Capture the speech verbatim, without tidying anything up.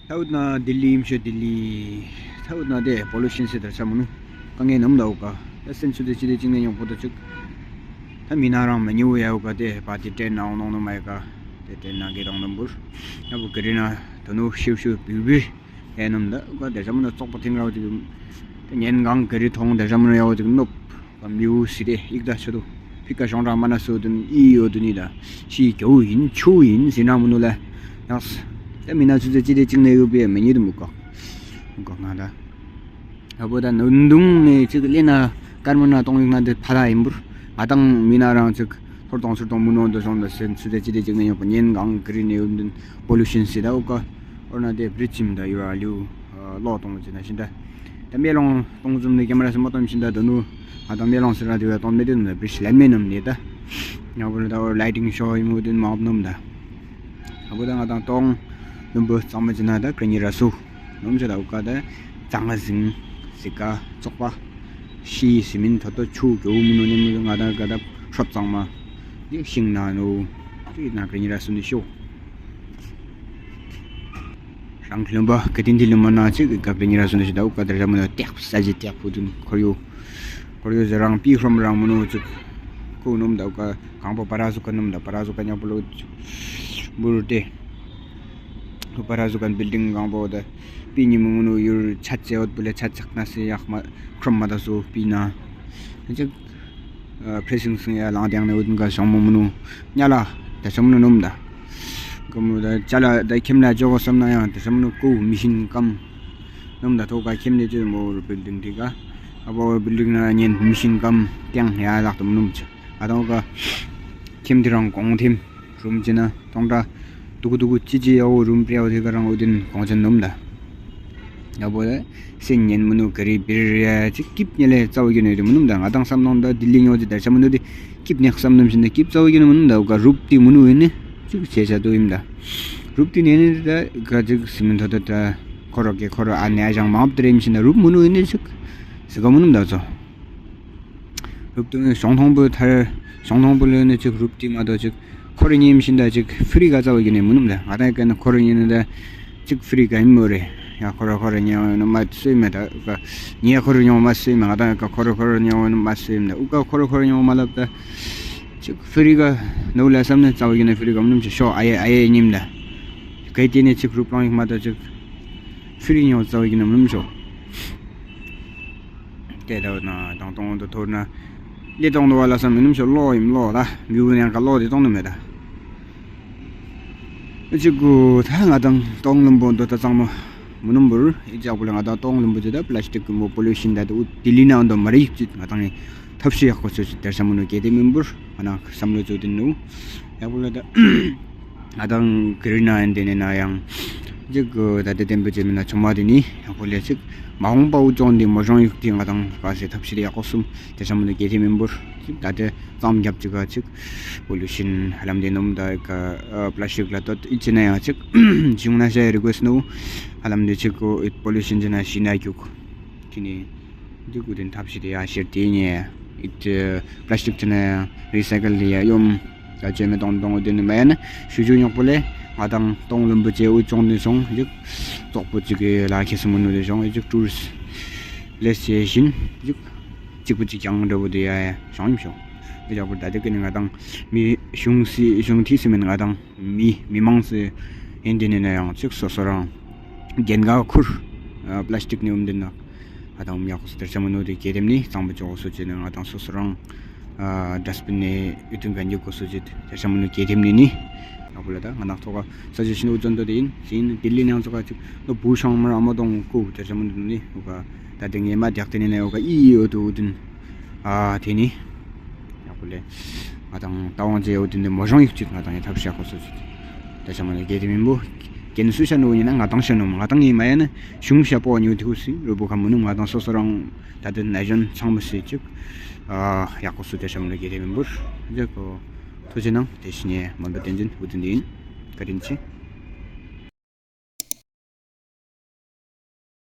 ཐའུ་ན་ལྡི་ལི་ཡིན་ཤོད་ལྡི་ལི། ཐའུ་ན་དེ་པོ་ལུ་ཤན་སི་དར་ཆ་མུ་ནུ་དཀའ་ངལ་ནམ་ད་འུ་ཀ་ད་སེན་ཆུ་དེ་ཅི་དེ་ཅིག་ནས་ཡོང་པོ་ཏོ་ཅིག་ད་མི་ན་རང་མ་ཉེ་བོ་ཡ་འུ་ཀ་དེ་པ་དེ་ཏྲེན་ནང་ནང་ནང་མ་ཡ་ཀ་དེ་ཏྲེན་ནང་གི་རང་ནམ་བུར་ཡ་བུ་ཀ་རི་ན་དོ་ནུ་ཤིབ་ཤིབ་བིབ་བིབ་ཡ་ནམ་ད་འུ་ཀ་དེ་ཆ་མུ་ནུ་བཙོག་པ་ཐིང་ར་བ་ཅིག་དེ་ཉན་གང་ཀ་རི་ཐོང་དེ་ཆ་མུ་ནུ་ཡ་བ་ཅིག་ནོབ། གམ་ཡུ་སི་རེ་ཡིག་ད་ཆོ་དུ་ཕི་ཀ་ཤོང་ར་མ་ན་སོ་དུན་ཨི་ཡོ་དུ་ནི་ད་ཤི་གྱོ་ཡིན་ཆུ་ཡིན་ཟིན་ར་མུ་ནུ་ལ་ཡགས། ད་མི་ན་ཆུ་ཚོད་ཅི་དེ་ཅིག་ནས་ཡོད་པའི་མི་ཉིད་དུ་མུ་ཀོ་མུ་ཀོ་ང་ད་ཨ་བོ་ད་ནུན་དུང་ནས་ཅིག་ལེ་ན་ཀར་མ་ན་གཏོང་ཡིག་ན་དེ་ཕ་ད་ཡིན་པུར་ང་དང་མི་ན་རང་ཅིག་ཧོར་གཏོང་ཚུར་གཏོང་མུ་ནོ་འདུ་སོང་ད་སེན་ཆུ་ཚོད་ཅི་དེ་ཅིག་ནས་ཡོད་པ་ཉན་གང་ཀི་རི་ནས་ཡོད་དུན་པོ་ལུ་ཤན་སི་ད་འུ་ཀ་ཨོ་ན་དེ་བྲི་ཅིམ་ད་ཡོ་ཨ་ལུ་ལོ་གཏོང་བ་ཅི་ན་ཤིན་ད། ད་མེ་ལོང་གཏོང་ཙུམ་ནི་ཀེ་མ་ར་སི་མ་གཏོང་ཤིན་ད་དོ་ནུ་ང་དང་མེ་ལོང་སི་ར་དེ་བས་གཏོང་མེད་དེ་ནུ་བི་ཤི་ལན་མེ་ནམ་ནི་ད། ཉག་པོ་ནི་ད་ཨོ་ལའི་ཊིང་ཤོ་ཡིན་མོ་དུན་མ་ཨོབ་ནུམ་ད། ཨ་བོ་ད་ང་དང་གཏོང་ལུམ་བུ་གཙང་མ་ཅི་ན་ད་ཀ་ཉི་ར་སུ་ནུམ་ཆ་ད་འུ་ཀ་ད་གཙང་ཟིང་ཟི་ཀ་བཙོག་པ་ཤི་སི་མིན་ཐོ་ཐོ་ཆུ་གྱོ་མུ་ནུ་ནི་མུ་ང་དང་ཀ་ད་ཧྲོབ་གཙང་མ་ཡི་ཤིང་ན་ནུ་ཏི་ན་ཀ་ཉི་ར་སུ་ནི་ཤོ། རང་ལུང་པ་ག་དིན་དི་ལུང་མ་ན་ཅིག་གི་གབ་རི་ཉི་ར་སུ་ནི་ཞི་ད་འུ་ཀ་དར་ཞ་མ་ན་ཏེག་ས་ཇི་ཏེག་ཕུ་དུན་ཁོར་ཡུ་ཁོར་ཡུ་ཟེར་རང་པི་ཧྲོམ་རང་མུ་ནུ་ཅིག་ཁུ་ནུམ་ད་འུ་ཀ་གང་པོ་པ་ར་ཟུ་ཀ་ནུམ་ད་པ་ར་ཟུ་ཀ་ཉག་པོ་ལོ་འབུར་ཏེ་པ་ར་ཟུ་ཀ་བིལ་ཌིང་གང་པོ་ད་པི་ཉི་མུ་མུ་ནུ་ཡུར་ཆ་ཙེ་འོད་པུ་ལེ་ཆ་ཙག་ན་སི་ཡག་མ་ཁྲོམ་མ་ད་སུ་པི་ན་ཅིག་ཕེ་སིང་སིང་ཡ་ལང་དེང་ནས་འུ་དུན་ག་ཞང་མོ་མུ་ནུ་ཉ་ལ་ད་ཞང་མོ་ནུ་ནུམ་ད། ག་མོ་ད་ཅ་ལ་ད་ཁྱིམ་ན་ཅོ་གོ་བསམ་ན་ཡང་ད་ཞང་མོ་ནུ་ཀུ་མི་ཤིན་ཀམ་ནུམ་ད་ཐོ་ག་ཁྱིམ་ནས་ཅོ་མོ་རུ་བིལ་ཌིང་དི་ག་ཨ་བོ་བིལ་ཌིང་ན་ཉན་མི་ཤིན་ཀམ་ཏེང་ཡ་ལག་ཏུ་མུ་ནུམ་ཆ་ཨ་དང་ག་ཁྱིམ་དི་རང་གོང་ཐིམ་རུམ་ཅི་ན་ཐོང་ད་དུ་གུ་དུ་གུ་ཅི་ཅི་ཡ་བོ་རུམ་པྲེ་བ་དི་ག་རང་འུ་དུན་གོང་ཆེན་ནུམ་ད། ཡ་བོ་ལ་སེ་ཉན་མུ་ནུ་ཀ་རི་བིར་ཡ་ཅིག་ཀིབ་ཉེ་ལེ་རྩ་བ་གི་ནུ་དུ་མུ་ནུམ་ད་ང་དང་བསམ་ནོང་ད་ལྡི་ལི་ཉོ་ཅི་ད་ཆ་མུ་ནུ་དི་ཀིབ་ནེ་བསམ་ནུམ་ཤིན་ད་ཀིབ་རྩ་བ་གི་ནུ་མུ་ནུམ་ད་འུ་ཀ་རུབ་ཏི་མུ་ནུ་ཡིན་ནི་ཅིག་ཆེ་ཆ་དུ་ཡིན་ད། རུབ་ཏི་ནེ་ནི་ད་ག་ཅིག་སི་མིན་ཐོ་ད་ད་ཁོ་རོ་ཀེ་ཁོ་རོ་ཨ་ནེ་ཨ་ཞང་མང་པོ་དེ་རེ་ཡིན་ཤིན་ད་རུབ་མུ་ནུ་ཡིན་ནི་ཅིག་སི་ག་མུ་ནུམ་ད་ཚོ། རུབ་ཏུ་ཞོང་ཐོང་པོ་ཐར་ཞོང་ཐོང་པོ་ལོན་ནི་ཅིག་རུབ་ཏི་མ་གཏོགས་ཅིག་ཁོ་རི་ཉིམ་ཤིན་ད་ཅིག་ཧྥི་རི་ག་རྩ་བ་གི་ནི་མུ་ནུམ་ད་ང་དང་ཡི་ག་ནི་ཁོ་རི་ཉིན་ནི་ད་ཅིག་ཧྥི་རི་ག་ཡིན་མོ་རེ། ཡ་ཁོ་ར་ཁོ་ར་ཉེ་བ་ནི་མ་སུས་མེད་ད་ག་ཉེ་ཁོ་ར་ཉོ་མ་སུས་མེད་ང་དང་ཡི་ག་ཁོ་ར་ཁོ་ར་ཉེ་བ་ནི་མ་སུས་མེད་ད་འུ་ག་ཁོ་ར་ཁོ་ར་ཉོ་མ་ལབ་ད་ཅིག་ཧྥི་རི་ག་ནུ་ལ་བསམ་ནི་རྩ་བ་གི་ནི་ཧྥི་རི་ག་མུ་ནུམ་ཅི་ཤོ་ཨ་ཡེ་ཨ་ཡེ་ཉིམ་ད་ག་ཡི་དེ་ནི་ཅིག་རུབ་ལང་ཡིག་མ་ད་ཅིག་ཧྥི་རི་ཉོ་རྩ་བ་གི་ནི་མུ་ནུམ་ཤོ། དེ་ལྟ་བུ་ན་དང་གཏོང་དུ་ཐོར་ན་ལས་གཏོང་དུ་བ་ལ་བསམ་མི་ནུམ་ཤོ་ལོ་ཡིན་ལོ་ལ་མི་བུ་ནས་ག་ལོ་དེ་གཏོང་དུ་མེད་ད། ཅིག་གུ་ད་ང་དང་གཏོང་ལུམ་པོ་འདོ་ད་གཙང་མ་མུ་ནུམ་བུར་ཨི་ཅག་པོ་ལ་ང་དང་གཏོང་ལུམ་པོ་ཅི་ད་པ་ལ་སི་ཊིག་གི་མོ་པོ་ལུ་ཤིན་ད་དུ་ལྡི་ལི་ན་འདོ་མ་རེ་ཡིག་ཅིག་ང་དང་ཐབས་ཤེས་ཡག་པོ་ཚོད་ཅིག་དེར་ས་མུ་ནུ་གེ་དེ་མིན་པུར་ང་དང་བསམ་བློ་ཚོད་དེ་ནུ་ཡག་པོ་ལ་ད། ང་དང་གི་རི་ན་ཡན་དེ་ནས་ན་ཡང་ཅིག་གི་ད་ལྟ་བསྟན་པའི་རྗེས་མི་ན་ཆུང་མ་དེ་ནི་ཡང་ཁོ་ལས་ཅིག་མ་འོངས་པ་འུ་ཅོང་འདི་མོ་གཞུང་ཡིག་དེ་ང་དང་ག་སེ་ཐབས་ཤེས་ཡག་པོ་གསུམ་དེ་ཚང་མ་ནི་གལ་ཏེ་མིན་པོར་ཅིག་ད་ལྟ་གཙང་རྒྱབ་ཅིག་ག་ཅིག་པོ་ལུ་ཤིན་ཧ་ལམ་དེ་ནོམ་ད་ག་པ་ལ་སི་ཊིག་ལ་ཏོ་ཨི་ཅི་ན་ཡང་ཅིག་གཞུང་ན་ཤ་རི་ཀུ་ཨེ་སི་ནོ་ཧ་ལམ་དེ་ཅིག་གོ་པོ་ལུ་ཤིན་ཅི་ན་ཤི་ན་རྒྱུག་དེ་ནི། འདི་ཀུ་དེ་ཐབས་ཤེས་དེ་ཡ་ཤེར་དེ་ཉེ། ཨིད་པ་ལ་སི་ཊིག་དེ་ནས་རི་སའི་ཀལ་དེ་ཡ་ཡོམ། ད་བཅོས་མེད་གཏོང་གཏོང་དེ་ནི་མ་ཡ་ན་ཞུ་རྒྱུ་ཉོག་པོ་ལས་ང་དང་གཏོང་ལུམ་བུ་ཅེ་འུ་ཅོང་དེ་སོང་ཡིག་བཙོག་པོ་ཅིག་གི་ལ་ཁེ་སི་མུ་ནུ་དེ་སོང་ཡིག་ཊུ་རི་སི་ཊི་པི་ལེ་སི་ཅེ་བཞིན་ཡིག་གཅིག་པུ་ཅིག་ཀྱང་འདྲ་བོ་དེ་ཡ་ཡ་བྱང་ཡིན་ཤོག་དེ་ཡག་པོ་ད་དེ་ཀི་ནི་ང་དང་མི་གཞུང་སི་གཞུང་ཐིས་སི་མིན་ང་དང་མི་མི་མང་སི་ཡིན་དེ་ནི་ན་ཡང་ཅིག་སོ་སོ་རང་རྒྱན་ག་ཁུར་པ་ལ་སི་ཊིག་ནི་འུམ་དེ་ན། ང་དང་མི་ཡག་སོ་དེར་ཆ་མི་ནོ་དེ་གེ་དེམ་ནི་གཙང་པོ་ཅོག་སོ་ཅེ་ནི་ང་དང་སོ་སོ་རང་ཌ་སི་པིན་ནས་ཡུ་ཐུན་ག་འཇུག་གོ་སོ་ཅེ་དེར་ཆ་མི་ནོ་གེ་དེམ་ནི་ནི་ཡག་པོ་ལ་ད་ང་དང་ཐོག་ག་ས་ཅེ་ཤི་ནོ་ཙོན་དོ་དེ་ཡིན་ཟིན་དི་ལི་ནང་ཚོ་ག་ཅིག་ནོ་བུ་ཤང་མར་ཨ་མ་དོང་ཀོ་དེར་ཆ་མི་ནོ་ནི་འུ་ག་ད་དེ་ངེ་མ་དེག་དེ་ནི་ནི་འུ་ག་ཨི་ཡོ་དུ་འུ་དུན་ཨ་དེ་ནི། ཡག་པོ་ལས། ང་དང་ད་དབང་ཅེ་ཡོ་དེ་འདི་མོ་གཞུང་ཡིག་ཅིག་ང་དང་ཡ་ཐབས་ཤེས་ཡག་པོ་སོ་ཅིག་ད་ཆ་མ་ནི་གེ་དེ་མིན་པོ། རྒན་སུ་ཤ་ནོ་ཡིན་ན་ང་དང་ཤ་ནོ་ང་དང་ཡིན་མ་ཡ་ན་གཞུང་ཤ་པོ་ཉོ་དེ་ཧུ་སི་རུ་བུ་ཁ་མུ་ནུ་ང་དང་སོ་སོ་རང་ད་དེ་ན་གཞོན་ཚང་མ་སི་ཅིག་ཨ་ཡག་པོ་སུ་ད་ཆ་མ་ནི་གེ་དེ་མིན་པོ། འཇེ་ཀོ་ཐུགས་རྗེ་གནང་། དེ་བཞིན་ནས་མོན་པ་བསྟན་འཛིན་ཨུ་དུ་འདི་ཡིན། བཀའ་དྲིན་ཆེ།